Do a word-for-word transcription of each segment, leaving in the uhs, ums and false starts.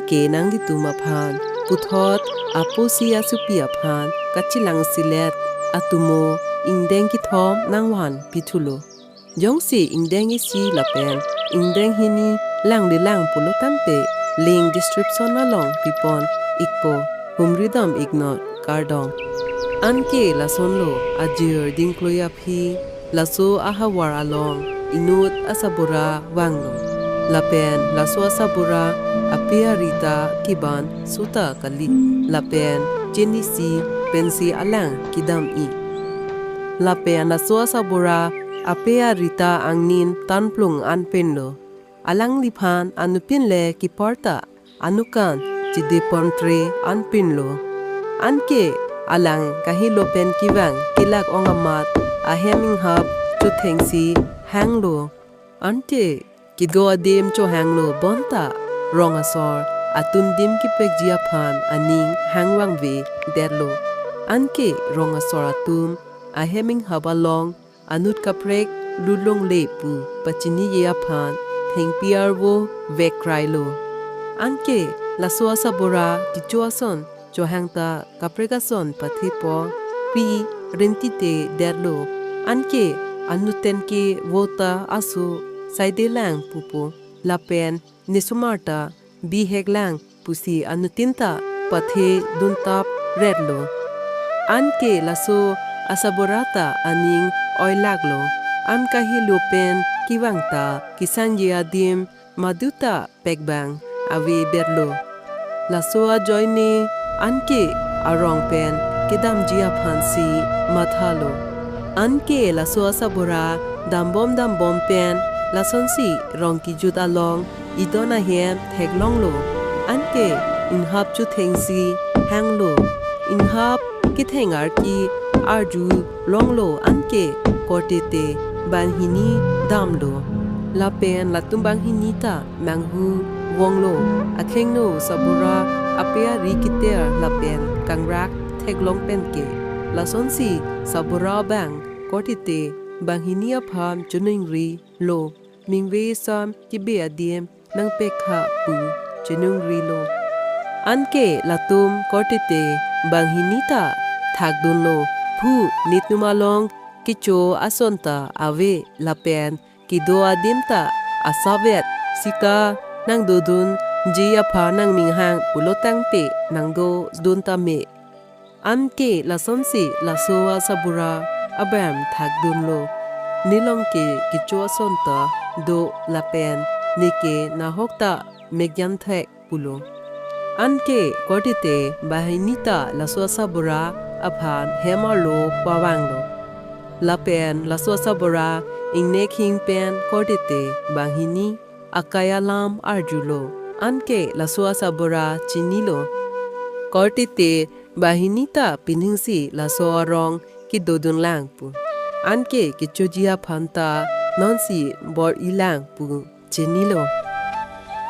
ke nanglitum aphan puthot aposi asopi aphan kachelangselet atomo ingdeng kethom nangvan pithulo. Jongsi ingdeng isi lapen ingdeng hini langlelang pulo tangte link description along pipon ikpo, humridam iknon, kardom. Anke lasonlo, ajir dingkloi aphi laso ahavar along inut asabura vanglo. Lapen laso asabura ape ari ta keban sota kali, lapen chinisi pensi alang kedam-i. Lapen laso asabura ape ari ta angnin tanplung anpinlo. Alangliphan anuttin le kepar ta anukan chidepon tre anpinlo. Anke alang kahelo pen kevang kelak ong amat ahem inghap chothengsi hanglo. Ante kedo adim chohanglo bonta rong asor atum dim kepekji aphan aning hangvangvedetlo. Anke rong asor atum ahem inghap along anut kaprek lutlongle pu pachiniji aphan thengpi arvo vekkrailo. Anke laso asabura kecho ason chohang ta kaprek ason pathepo, pi rentidetlo. Anke anut ten ke vota aso saidelang pupo, lapen nesomar ta biheklang pusi anuttin ta patheduntapretlo. Anke laso asabura ta aning oilaklo. An kahelo pen kevang ta kesangji adim maduta pekbang avedetlo. Laso ajoine anke arong pen kedamji aphansi mathalo. Anke laso asabura dambom dambom pen lasonsi rong kejut along idon ahem theklonglo. Anke inghap chothengsi hanglo. Inghap ketheng arki arjulonglo, anke korte te banghini damlo. Lapen latum banghini ta manghu vonglo. Akhengno sabura ape ari keter lapen kangrak theklong penke. Lasonsi sabura abang korte te banghini aphan choningri lo, mingve sam kebe adim nangpekha pu chinungrilo. Anke latum korte te banghini ta thakdunlo, phu nitum along kecho ason ta ave lapen kedo adim ta asapvet, sita nangdodunji aphan nangminghang pulo tangte nangdodun tame. Anke lasonsi laso asabura abang thakdunlo. Nelong ke kecho ason ta do lapen neke nahok ta mekjan thek pulo. Anke korte te banghini ta laso asabura aphan hem arlo pavanglo. Lapen laso asabura ingnek hing pen korte te banghini akai alam arjulo. Anke laso asabura chinilo. Korte te banghini ta piningsi laso arong kedodunlang pu. Anke kechoji aphan ta nonsi bor-ilang pu chinilo.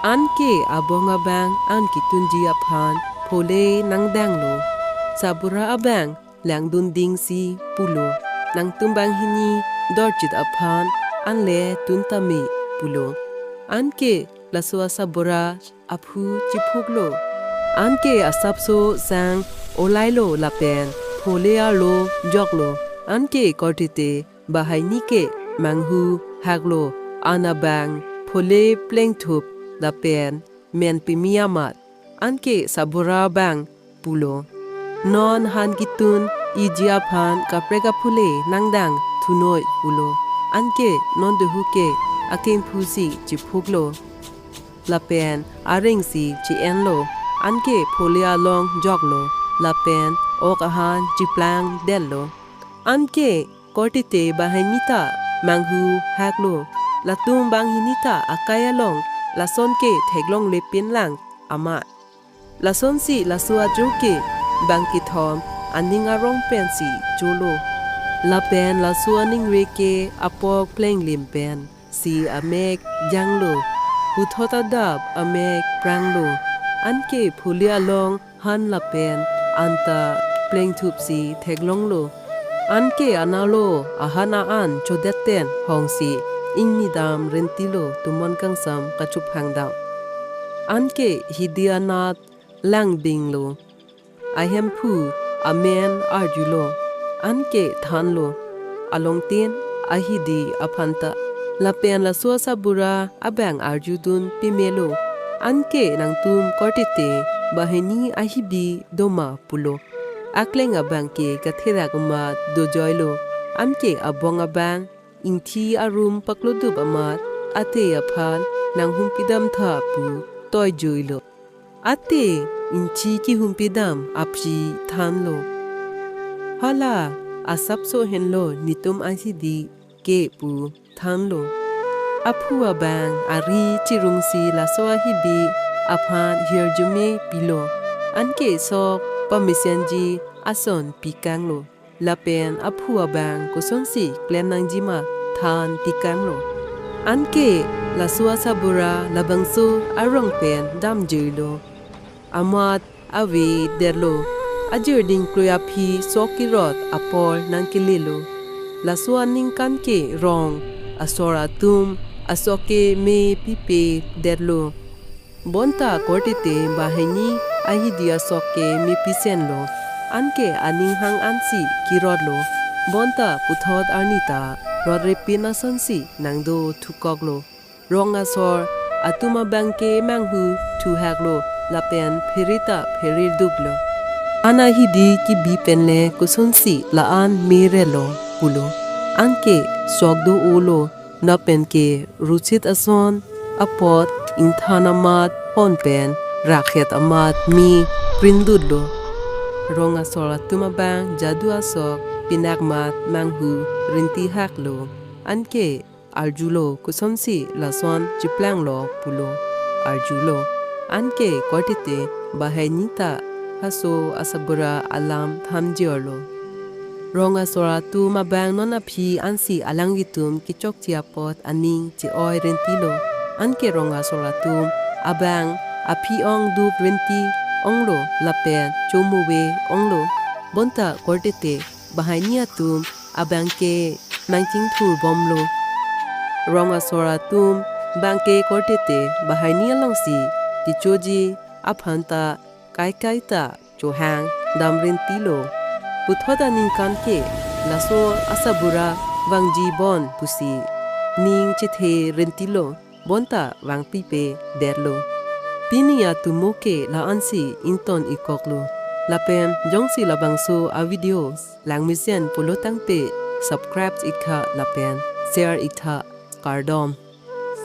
Anke abong abang an ketunji aphan phole nangdanglo. Sabura abang langdundingsi pulo, nangtum banghini dorchit aphan anle tun tame pulo. Anke laso asabura aphu chiphuklo. Anke asapso sang olailo lapen phole arlo joklo. Anke korte te banghini ke manghu haklo, an abang phole plengthup lapen men pimi amat. Anke sabura abang pulo, non han ketun-iji aphan kaprek aphule nangdang thunoi pulo. Anke non dohu ke akengphusi chiphuklo. Lapen arengsi chi-enlo. Anke phole along joklo. Lapen ok ahan chiplangdetlo. Anke korte te banghini ta manghu haklo. Latum banghini ta akai along lason ke theklonglepinlang amat. Lasonsi laso ajo ke bang kethom aning arong pensi cholo. Lapen laso aningre ke apok plenglim pensi amek janglo. Puthot adap amek pranglo. Anke phole along han lapen anta plengthupsi theklonglo. Anke analo ahan a-an chodet ten hongsi ingnidam rentilo, tumon kangsam kachophangdam. Anke hidi anat lang binglo. Ahemphu amen arjulo, anke thanlo, alongtin ahidi aphanta. Lapen laso asabura abang arjudun pimelo, anke nangtum korte te banghini ahibi doma pulo. Akleng abang ke katherak amat dojoilo, anke abong abang ingthi arum paklodup amat ate aphan nanghumpidam tha pu toijoilo. Ate ingthi kihumpidam aphi thanlo. Hala asapso henlo netum ahidi ke pu thanlo. Aphu abang ari chirungsi laso ahibi aphan hirjume pilo. Anke sok pamesenji ason pikanglo. Lapen aphu abang kosonsi klem nangjima than pikanglo. Anke laso asabura labangso arong pen damjoilo. Amat ave detlo. Ajirding krui aphi sok kirot apor nangkelelo. Laso aningkan ke rong asor atum asok ke me pipe detlo. Bonta korte te banghini ahidi asok ke mepisenlo. Anke aning hang ansi kirotlo. Bonta puthot arni ta rot repin asonsi nangdo thukoklo. Rong asor atum abang ke manghu thuhaklo lapen pherita pheriduklo. An ahidi kibi penle kosonsi la-an merelo pulo. Anke sok do-olo. Lapen ke ruchit ason apot ingthan amat hon pen rakhet amat me prindutlo. Rong asor atum abang jadu asok pinak mat manghu rintihaklo. Anke arjulo kosonsi lason chiplanglo pulo. Arjulo. Anke korte te banghini ta haso asabura alam thanjirlo. Rong asor atum abang non aphi ansi alanglitum kechokche apot aning che-oi rintilo. Anke rong asor atum abang aphi ongduk rinti onglo lapen chomuve onglo. Bonta korte te banghini atum abang ke nangchingthur bomlo. Rong asor atum abang ke korte te banghini alongsi kechoji aphanta kaikai ta chohang dam rintilo. Puthot aningkan ke laso asabura vangji bon pusi ning chethe rintilo. Bonta vangpipe detlo. Pini atomo ke la-ansi ington-ikkoklo. Lapen jongsi labangso avideos langmesen pulo tangte subscribe iktha lapen share iktha, kardom.